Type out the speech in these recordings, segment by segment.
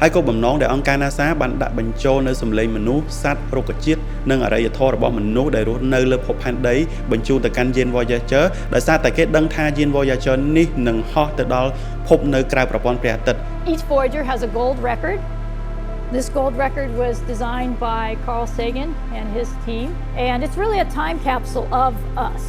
ហើយក៏បំណងដែលអង្គការ NASA បានដាក់បញ្ចូលនៅសម្លេងមនុស្សសត្វរុក្ខជាតិនិងអរិយធម៌របស់មនុស្សដែលរស់នៅលើភពផែនដីបញ្ជូនទៅកាន់យាន Voyager ដោយសារតែគេដឹងថាយាន Voyager នេះនឹងហោះទៅដល់ភពនៅក្រៅប្រព័ន្ធព្រះអាទិត្យ Each Voyager has a gold record. This gold record was designed by Carl Sagan and his team, and it's really a time capsule of us.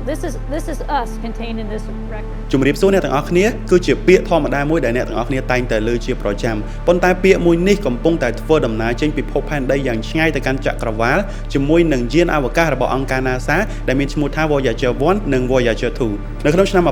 This is us contained in this record. ជំរាបសួរអ្នកទាំងអស់គ្នាគឺជាពាក្យធម្មតាមួយដែលអ្នកទាំងអស់គ្នាតែងតែឮជាប្រចាំប៉ុន្តែពាក្យមួយនេះកំពុងតែធ្វើដំណើរចេញពីភពផែនដីយ៉ាងឆ្ងាយទៅកាន់ចក្រវាលជាមួយនឹងយានអវកាសរបស់អង្គការ NASA ដែលមានឈ្មោះថា Voyager 1និង Voyager 2នៅក្នុងឆ្នាំ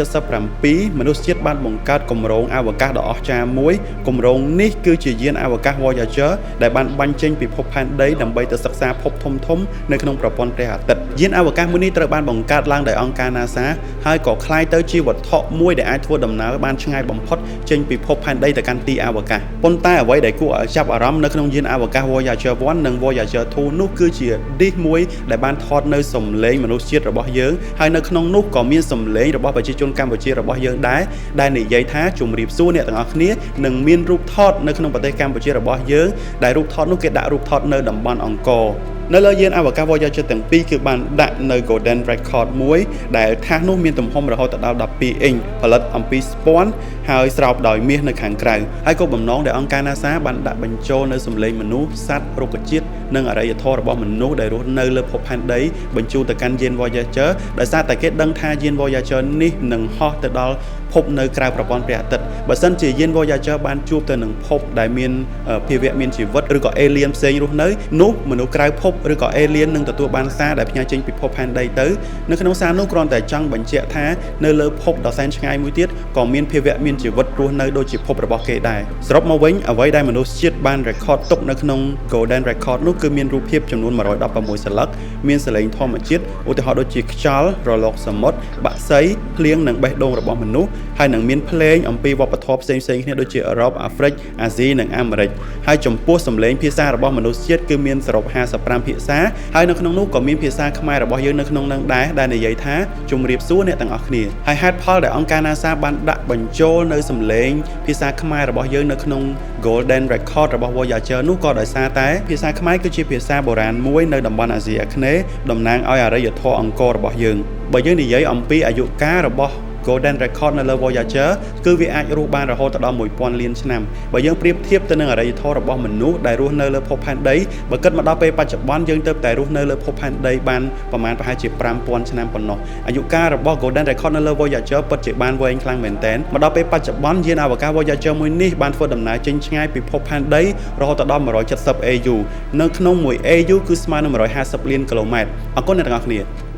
1977មនុស្សជាតិបានបង្កើតគម្រោងអវកាសដ៏អស្ចារ្យមួយគម្រោងនេះគឺជាយានអវកាស Voyager ដែលបានបាញ់ចេញពីភពផែនដីដើម្បីទៅសិក្សាភពធំៗនៅក្នុងប្រព័ន្ធព្រះអាទិត្យយានអវកាសមួយនេះត្រូវបានបង្កើតឡើងដោយអង្គការ NASA ហើយក៏ក្លាយទៅជាវត្ថុមួយដែលអាចធ្វើដំណើរបានឆ្ងាយបំផុតចេញពីភពផែនដីទៅកាន់ទីអវកាសប៉ុន្តែអ្វីដែលគួរឲ្យចាប់អារម្មណ៍នៅក្នុងយានអវកាស Voyager 1និង Voyager 2នោះគឺជា disc មួយដែលបានថតនៅសំឡេងមនុស្សជាតិរបស់យើងហើយនៅក្នុងនោះក៏មានសំឡេងរបស់ប្រជាជនកម្ពុជារបស់យើងដែរដែលនិយាយថាជំរាបសួរអ្នកទាំងអស់គ្នានិងមានរូបថតនៅក្នុងប្រទេសកម្ពុជារបស់យើងដែលរូបថតនោះគេដាក់រូបថតនៅតំបន់អង្គរនៅលើយានអវកាស Voyager ទាំងពីរគឺបានដាក់នៅ Golden Record មួយដែលថាសនោះមានទំហំរហូតដល់12អ៊ីញផលិតអំពីស្ពាន់ហើយស្រោបដោយមាសនៅខាងក្រៅហើយក៏បំណងដែលអង្គការ NASA បានដាក់បញ្ចូលនៅសម្លេងមនុស្សសត្វរុក្ខជាតិនិងអរិយធម៌របស់មនុស្សដែលរស់នៅលើភពផែនដីបញ្ជូនទៅកាន់យាន Voyager ដោយសារតែគេដឹងថាយាន Voyager នេះនឹងហោះទៅដល់ភពនៅក្រៅប្រព័ន្ធព្រះអាទិត្យបើសិនជាយាន Voyager បានជួបទៅនឹងភពដែលមានភាវៈមានជីវិតឬក៏ alien ផ្សេងរស់នៅនោះមនុស្សក្រៅភពឬក៏ alien នឹងទទួលបានសារដែលផ្ញើចេញពីភពផែនដីទៅនៅក្នុងសារនោះគ្រាន់តែចង់បញ្ជាក់ថានៅលើភពដ៏សែនឆ្ងាយមួយទៀតក៏មានភាវៈមានជីវិតរស់នៅដូចជាភពរបស់គេដែរសរុបមកវិញអ្វីដែលមនុស្សជាតិបាន record ទុកនៅក្នុង Golden Record នោះគឺមានរូបភាពចំនួន116សន្លឹកមានសលេងធម្មជាតិឧទាហរណ៍ដូចជាខ្យល់រលកសមុទ្របក្សីភ្លៀងនិងបេះដូងរបស់មនុស្សហើយនឹងមានភ្លេងអំពីវប្បធម៌ផ្សេងៗគ្នាដូចជាអឺរ៉ុបអាហ្វ្រិកអាស៊ីនិងអាមេរិកហើយចំពោះសំឡេងភាសារបស់មនុស្សជាតិគឺមានសរុប55ភាសាហើយនៅក្នុងនោះក៏មានភាសាខ្មែររបស់យើងនៅក្នុងនឹងដែរដែលនិយាយថាជំរាបសួរអ្នកទាំងអស់គ្នាហើយហេតុផលដែលអង្គការ NASA បានដាក់បញ្ចូលនៅសំឡេងភាសាខ្មែររបស់យើងនៅក្នុង Golden Record របស់ Voyager នោះក៏ដោយសារតែភាសាខ្មែរគឺជាភាសាបុរាណមួយនៅតំបន់អាស៊ីអាគ្នេយ៍តំណាងឲ្យអរិយធម៌អង្គររបស់យើងបើយើងនិយាយអំពីអាយុកាលរបស់ Golden Record នៅលើ Voyager គឺវាអាចរស់បានរហូតដល់1000លានឆ្នាំបើយើងប្រៀបធៀបទៅនឹងអរិយធម៌របស់មនុស្សដែលរស់នៅលើភពផែនដីបើគិតមកដល់ពេលបច្ចុប្បន្នយើងទើបតែរស់នៅលើភពផែនដីបានប្រមាណប្រហែលជា5000ឆ្នាំប៉ុណ្ណោះអាយុកាលរបស់ Golden Record នៅលើ Voyager ពិតជាបានវែងខ្លាំងមែនទែនមកដល់ពេលបច្ចុប្បន្នយានអវកាស Voyager មួយនេះបានធ្វើដំណើរចេញឆ្ងាយពីភពផែនដីរហូតដល់170 AU នៅក្នុងមួយ AU គឺស្មើនឹង150លានគីឡូម៉ែត្រអរគុណអ្នកទាំងអស់គ្នា។